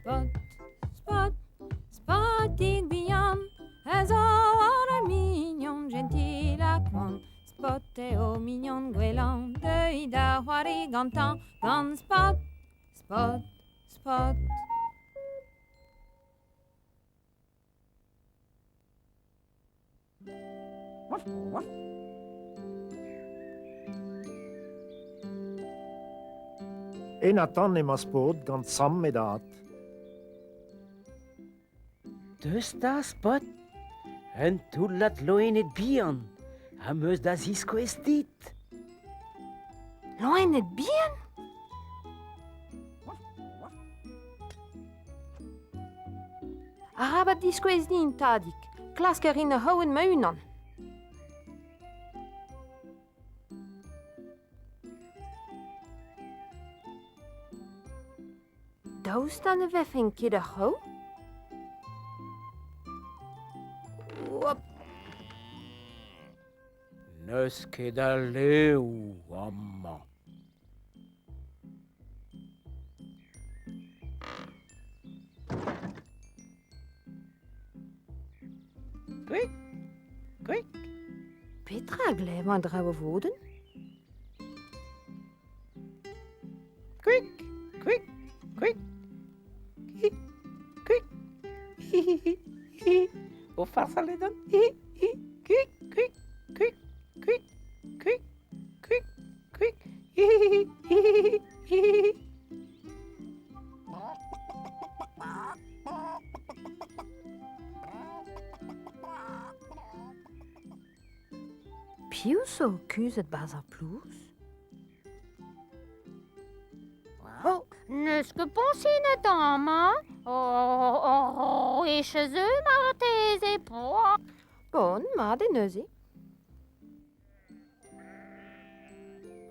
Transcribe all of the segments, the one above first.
Spot, Spot, Spotig bihan, a zo ur mignon gentil ha koant. Spot eo mignon gwellañ, deuit da c'hoari gantañ, gant Spot, Spot, Spot. E Nathan emañ Spot gant samm e dad. Deus 'ta, Spot, un toullad loened bihan am eus da ziskouez dit. Loened bihan? Arabat diskouez din, tadig. Klask a rin ar c'haouenn ma-unan. Daoust ha ne vefen ket ar c'hraou? Hop. N'eus ket a leoù amañ. Kuik, kuik. Petra a glev an draoù a vodenn? Kuik, kuik, kuik. Hi, kuik. Hi, hi, hi, hi. O farsal edon. Hi, hi, kuik, kuik, kuik, kuik, kuik, kuik, kuik. Hi, hi, hi, hi, hi, hi. Piv zo kuzhet 'barzh ar plouz? Oh, n'eus ket poñsined amañ. Oh, oh, e zeu marteze. Bon, mat eo neuze.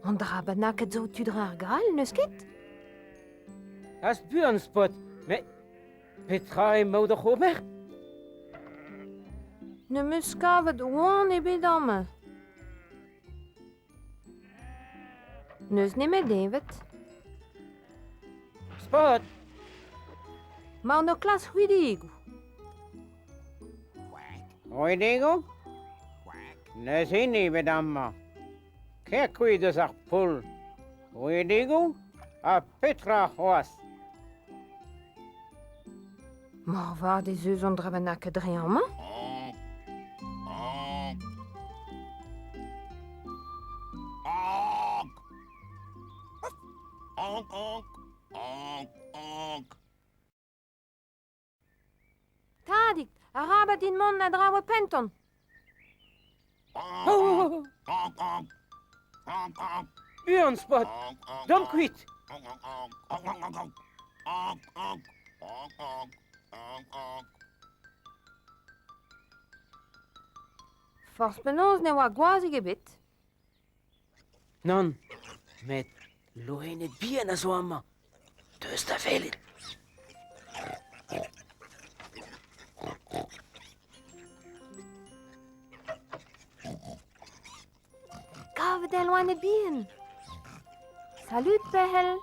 An dra bennaket zo tud ar gal, n'eus ket? Az buan, Spot, met petra emaout oc'h ober? Ne 'm eus kavet oan ebet amañ. N'eus nemet deñved. Spot! Emaon o klask c'hwidigoù. C'hwidigoù? N'eus hini ebet amañ. Kêr kuit eus ar poull. C'hwidigoù? Ha petra c'hoazh? Moarvat ez eus un dra bennak dre amañ. Tadig, arabat din mont a-draoñ penton. Oh! Buan, Spot! Dom kuit! Forzh penaos ne oa gwazig ebet. Nann, met loened bihan a zo amañ. Deus da welet. Kavet eo loened bihan. Salud, Pehel.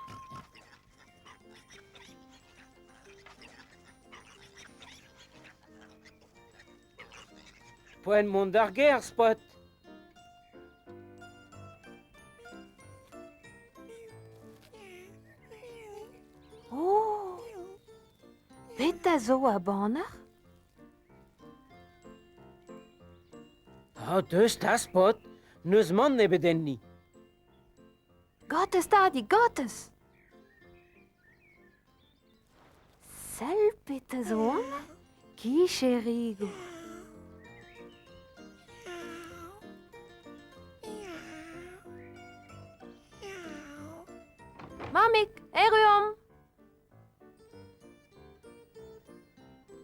Poent mont d'ar gêr, Spot. Oh Petra zo a-bannac'h? Ah, deus 'ta, Spot. N'eus mann ebet enni. Gortoz 'ta, gortoz! Sell petra zo amañ? Kicherigoù. Mammig, erru omp!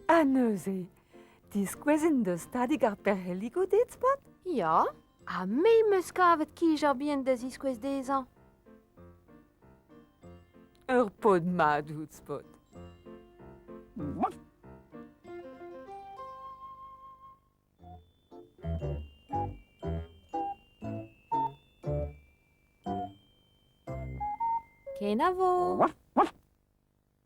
Ha neuze, diskouezin deus tadig ar perc'helligoù dit, Spot? Ya, ha me 'm eus kavet kij ar bihan da ziskouez dezhañ. Ur paotr mat out, Spot. Kenavo!